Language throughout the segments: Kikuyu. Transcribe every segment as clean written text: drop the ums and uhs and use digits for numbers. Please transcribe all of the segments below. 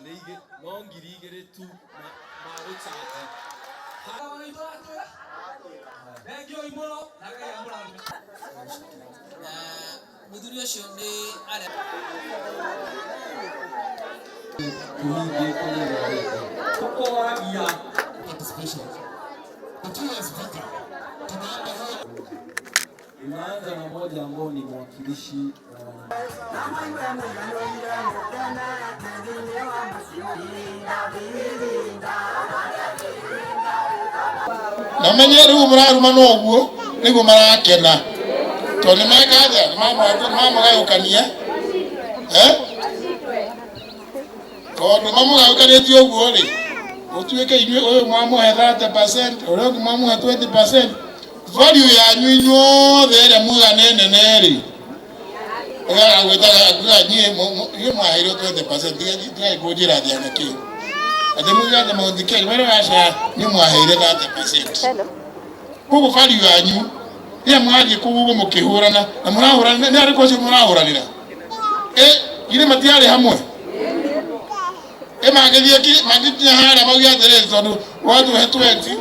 Nĩ no 2000 tu magũchanji. Thengiũi mũno na Ngai amũrathime. Na mũthuri ũcio nĩ arĩa Tũhingĩte rĩrĩa rĩngĩ tũkoragia. Participation. Tukiwa spika, tunaomba huyo Tunaanza na moja ambao ni mwakilishi wa Na menye rĩu mũrarumana ũguo nĩguo marakena tondũ nĩ meka atĩa, nĩ mamũgayũkania, eh? Tondũ mamũgayũkanĩtie ũguo rĩ, gũtuĩke inyuĩ ũyũ mwamũhe 30%, ũrĩa ũngĩ mwamũhe 20%, value yanyu inyuothe ĩrĩa muga nĩ nene rĩ, ũgagwĩtaga akuga inyuĩ mwaheirwo 20%, tigai kũnjĩra atĩ ana kĩ atĩ muge atĩ Mount Kenya wĩra waca nĩ mwaheire 30%, koguo value yanyu rĩrĩa mwathiĩ kũu ũguo mũkĩhũrana na mũrahũrana nĩ arĩkũ acio mũrahũranĩra? Ĩ githĩ matiarĩ hamwe? Ĩ mangĩthiĩ mangĩkinya harĩa mauge atĩrĩrĩ, tondũ watũhe 20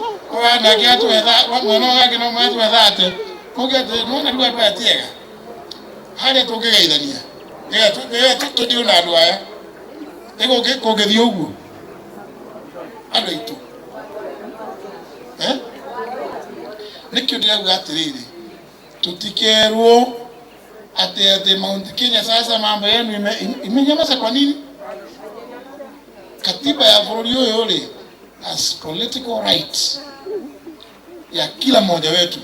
nake atũhe mwena ũyũ wake no mwatũhe 30, mauge atĩrĩrĩ, nĩwona rĩu andũ aya ti ega harĩa tũngĩgeithania nĩgetha tũthiĩ na andũ aya. Ĩ kũngĩthiĩ ũguo andũ aitũ, eh? Nĩkĩo ndĩrauga atĩrĩrĩ, tũtikerwo atĩ Mount Kenya sasa mambo yenu imenyamaza. Kwa nini? Katiba ya bũrũri ũyũ rĩ as political rights ya kila mmoja wetu.